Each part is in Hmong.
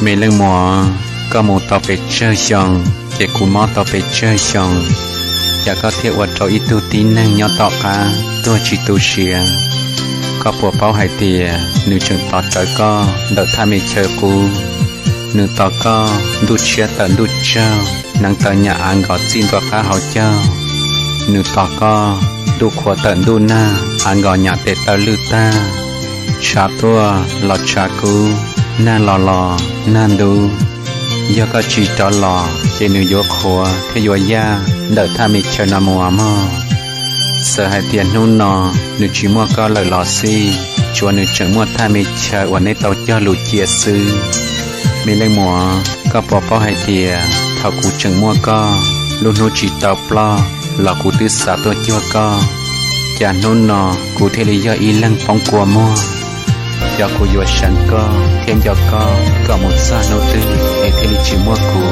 Me leej muam, koj mus tau pes tsawg xyoo, ces kuv mob tau pes tsawg xyoo, cas koj thiaj ua rau ib tug tib neeg nyob tom qab tuag tsis tu siav? Koj puas paub hais tias nws tseem tos rawv koj ntawm thaj me chaw qub? Nws tos koj ntuj tshiab tawm ntuj tsaug, hneev taw nyam av nkos txij ntua qab hauv caug. Nws tos koj ntuj qhua tawm ntuj nag, av nkos nyam tes taw lwj tag. Tshav tuaj los tshav kub, nag los los nag ntub. Yog koj tsis rov los ces nws yuav qhuav thiab yuav yaj ntawm thaj me chaw no mus mog. Txawm hais tias hnub no nws tsis muaj koj lawm los xij, tsuav nws tseem muaj thaj me chaw uas neb tau cog lus cia xwb. Me leej muam, koj puas paub hais tias thaum kuv tseem muaj koj, lub hnub tsis tau ploj los kuv twb xav tuaj cuag koj, cas hnub no kuv thiaj li yog ib leeg poob kua muag? Xyov kuv yuav seev koj thiab nco koj kom mus txog hnub twg es thiaj li tsis muaj kuv.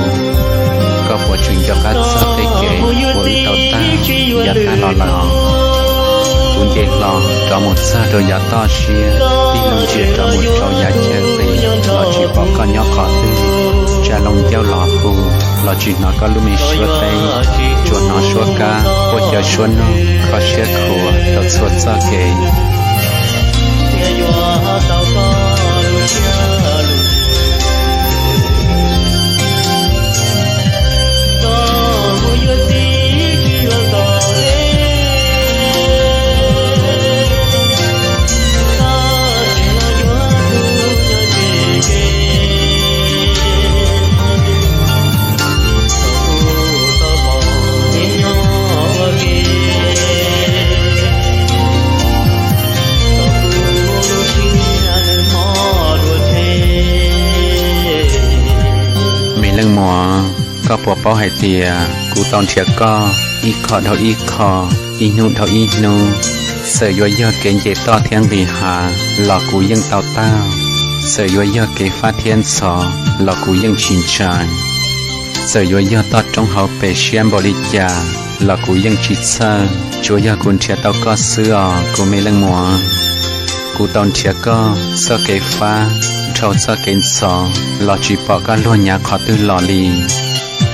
Koj puas tseem nco qab txog tej kev uas wb tau taug yav tag los lawm? Kuv nce hlo rov mus txog rau yav toj siab, tig loo ntsia rov mus rau yav chaw qis los tsis pom koj nyob qhov twg. Tsa loo ncauj los hu los tsis hnov koj lub me suab teb, tsuas hnov suab kab quaj caw suab noog kho siab khuav rau txhua txoj kev. Me leej muam, koj puas paub hais tias kuv tau nrhiav koj ib qho dhau ib qho, ib hnub dhau ib hnub, txawm yuav yog kev nce toj thiab nqis hav los kuv yeej tau taug, txawm yuav yog kev fab thiab ntxhov los kuv yeej tsis ntshai, txawm yuav yog toj roob hauv pes siab npaum li cas los kuv yeej tsis txhawj, tsuav yog kuv nrhiav tau koj xwb os kuv me leej muam. Kuv tau nrhiav koj txoj kev fab dhau txoj kev ntxhov los tsis pom koj luag nyav qhov twg los li.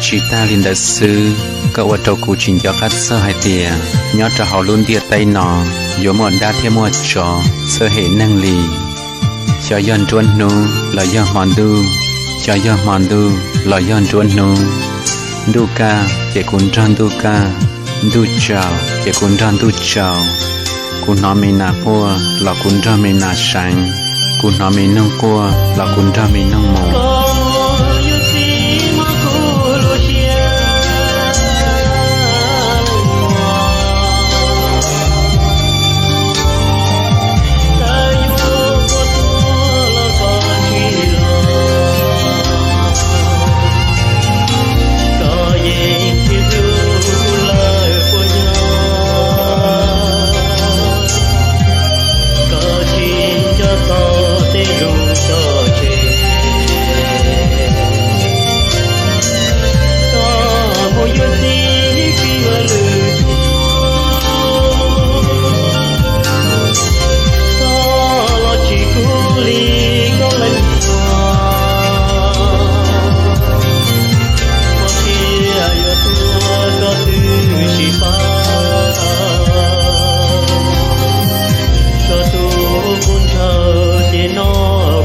Tsis tag li ntawd xwb, koj ua rau kuv tsis nco qab txog hais tias nyob rau hauv lub ntiaj teb no yuav muaj dab thiab muaj tsov txawj hem neeg li. Xyov yog nruab hnub los yog hmo ntuj, xyov yog hmo ntuj los yog nruab hnub. Ntuj kaj ces kuv nrog ntuj kaj, ntuj tsaus ces kuv nrog ntuj tsaus. Kuv hnov me nas quaj los kuv nrog me nas seev, kuv hnov me noog quaj los kuv nrog me noog mus.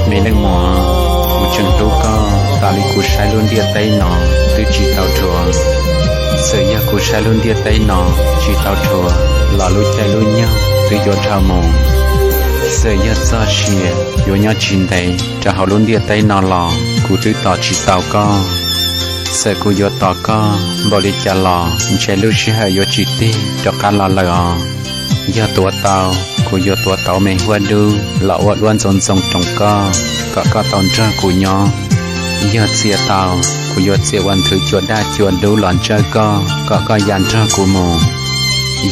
Me leej muam, kuv tseem hlub koj tas li kuv saib lub ntiaj teb no twb tsis tau dhuav. Txawm yog kuv saib lub ntiaj teb no tsis tau dhuav los lub caij lub nyoog twb yuav dhau mus. Txawm yog txoj sia yuav nyob tsis ntev rau hauv lub ntiaj teb no los kuv twb tos tsis tau koj. Txawm kuv yuav tos koj npaum li cas los ntshe lub sij hawm yuav tsis tig rov qab los lawm os. Yog tuav tau, kuv yuav tuav tau me huab dub los ua duab ntxoov ntxoo roos koj, kom koj tau nrog kuv nyob. Yog txia tau, kuv yuav txia ua nthwv cua daj cua dub los ntsawj koj, kom koj ya nrog kuv mus.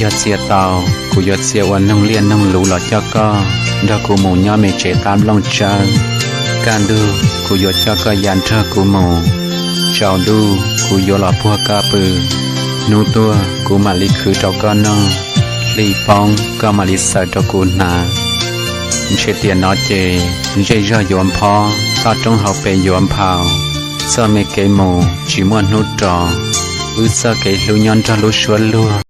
Yog txia tau, kuv yuav txia ua noog liaj noog luv los coj koj nrog kuv mus nyob me tsev qab nplooj tsawb. Kaj ntug, kuv yuav coj koj ya nrog kuv mus. Tsaus ntuj, kuv yuav los puag koj pw. Hnub tuaj, kuv mam li khwv rau koj noj. Hli poob, koj mam li xaws rau kuv hnav. Ntshe tias no ces zej zog yuav nphob, toj roob hauv pes yuav nphau, txoj me kev mus tsis muaj hnub rov, wb txoj kev hlub nyob nrog lub suab luag.